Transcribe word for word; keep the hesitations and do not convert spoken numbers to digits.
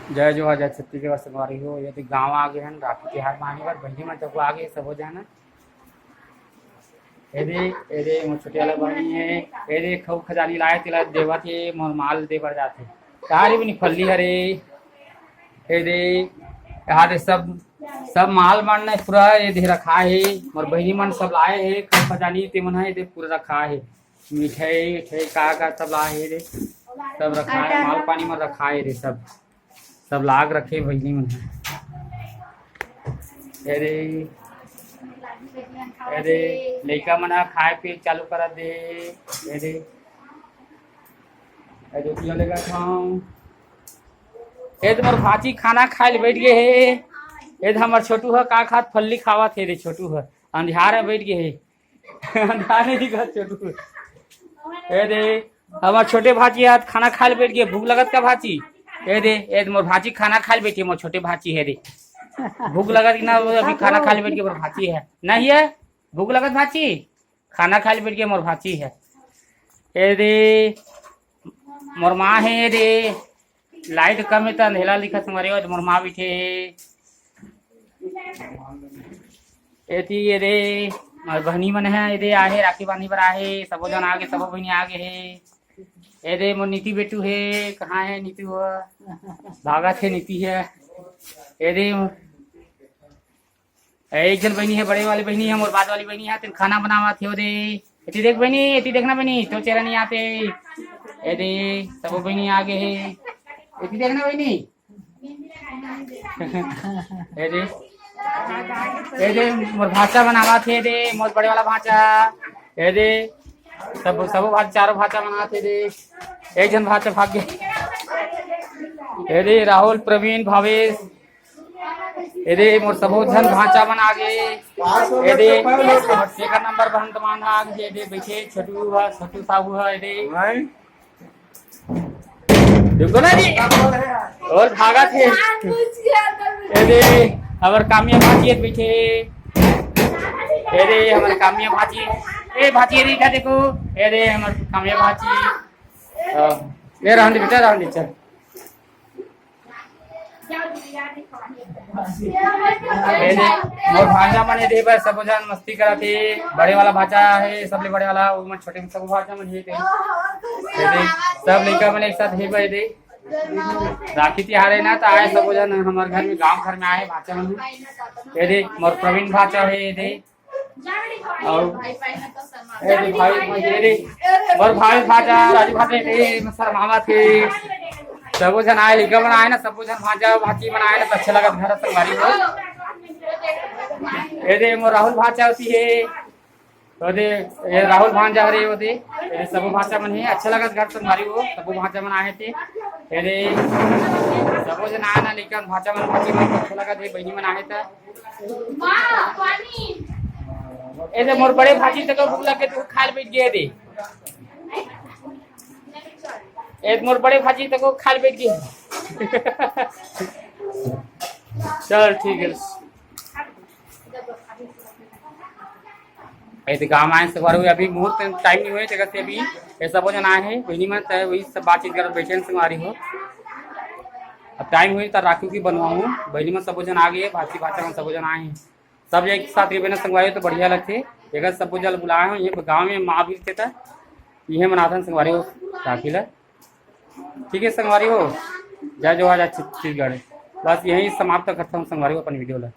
जय जोहार, जय छत्तीसगढ़ संगवारी हो। ये दे गांव आ गे हन राखी तिहार मनाए बर, बहिनी मन तको आ गे सबो झन। ये दे, ये दे मोर छोटे वाला बहिनी हे। ये दे खऊ खजानी लाए, तेला देवत हे, मोर माल दे बर जाथे। तारी भी निकली हरे। ये दे, यहाँ दे सब, सब माल मन पूरा ये दे रखा हे। मोर बहिनी मन सब लाए हे खऊ खजानी, ते मन हे ये दे पूरा रखा हे। मिठाई, मिठाई का, का सब लाए हे रे, सब रखा हे, माल पानी में रखा हे रे, सब, सब लाग रखे बहिनी मन हे। अरे, अरे, लइका मन ह खाए पिए चालू करा दे। अरे, ए दे पियो लेगा खाऊं। ए दे मोर भांची खाना खाए ले बैठ गे हे। ए दे हमर छोटू ह का खात, फल्ली खावत हे रे, छोटू ह अंधियार में बैठ गे हे। अंधियार नहीं दिखत छोटू। ए दे, हमर छोटे भांची ह खाना खाए ले बैठ गे। भूख लगत का भांची? ए दे, ए दे मोर भांची खाना खाए ले बैठी हे, मोर छोटे भांची हे रे। भूख लगत कि ना, अभी खाना खाए ले बैठ गे मोर भांची हे। नहीं हे? भूख लगत भांची? खाना खाए ले बैठ गे मोर भांची हे। ए दे, मोर माँ हे रे। लाइट कम हे त अंधेला दिखत संगवारी हो, मोर माँ बैठे हे। एती ये दे, मोर बहिनी मन हे, ये दे आहे, राखी बांधे बर आहे, सबो झन आगे, सबो बहिनी आगे हे। ये दे, मोर नीति बेटू हे, कहाँ हे नीति हो? भागत हे नीति हे। ये दे, ए, एक झन बहिनी हे, बड़े वाली बहिनी हे, मोर बाद वाली बहिनी हे, तेन खाना बनावत हे, ओ दे। एती देख बहिनी, एती देखना बहिनी, तो चेहरा नहीं आते। ए दे, सबो बहिनी आगे हे। एती देखना बहिनी। ए दे, ए दे, मोर भांचा बनावत हे दे, मोर बड़े वाला भांचा। ए दे, सब, सबो भांचा, चारों भांचा बनावत हे दे। एक झन भांचा भाग गे। ए दे, राहुल, प्रवीण, भावेश, ए दे, मोर सबो झन भांचा मन आगे। ए दे, मोर सेकर नंबर बहन तमान आगे, ए दे, बैठे, छोटू ह, छोटू साहू ह, ए दे। देखो ना जी, और भागत हे। ए दे, हमर कामिया भांची हे बैठे। ए दे, हमर कामिया भांची। ए भांची, ए दे, इधर देखो। ए दे, हमर कामिया भांची। हाँ, ले रहन दे बेटा, रहन दे, चल। ए दे, मोर भांचा मन ए दे बर सबो झन मस्ती करत हे। बड़े वाला भांचा हे, सबले बड़े वाला, वो मन छोटे, सब भांचा मन हे ते। ए दे, सब लइका मन एक साथ हे बर ए दे। राखी तिहार हे ना, त आए सबो झन हमर घर में, गांव घर में आए भांचा मन। ए दे, मोर प्रवीण भांचा हे ए दे। अउ ए दे भाई, भाई, ए दे, मोर भाई भांचा, राजू भांचा, ए दे, मैं शर्मावत हे। सबो झन आए, लइका मन आए ना, सबो झन भांचा, भांची मन आए ना, त अच्छा लगत घर संगवारी हो। ए दे, मोर राहुल भांचा ओती हे। ओ दे, ए राहुल भांचा हरे, ओ दे, ए सबो भांचा मन हे, अच्छा लगत घर संगवारी हो, सबो भांचा मन आए ते। ए दे, सबो झन आए ना, लइका मन, भांचा मन, भांची मन, अच्छा लगत हे, बहिनी मन आए त। ए दे, मोर बड़े भांची तको भूख लग गे, तको खाए ले बैठ गे दे। ए दे, मोर बड़े भांची तको खाए ले बैठ गे। चल, ठीक हे। ए दे, गांव आए संगवारी हो, अभी मुहूर्त टाइम नहीं होए, तेकर से अभी ये सबो झन आए हे, बहिनी मन, त वही सब बातचीत करत बैठे हे संगवारी हो। अब टाइम होही त राखी उखी बनवाहूँ। बहिनी मन सबो झन आ गे, भांची भांचा मन सबो झन आए हे। सब एक साथ रहिबे ना संगवारी हो त बढ़िया लगथे। एकर सबो झन ल बुलाए हंव, ये गांव में महावीर के त इहे मनाथन संगवारी हो राखी ल। ठीक हे संगवारी हो, जय जोहार, जय छत्तीसगढ़। बस यहीं समाप्त करता हूँ संगवारी हो अपन वीडियो ल।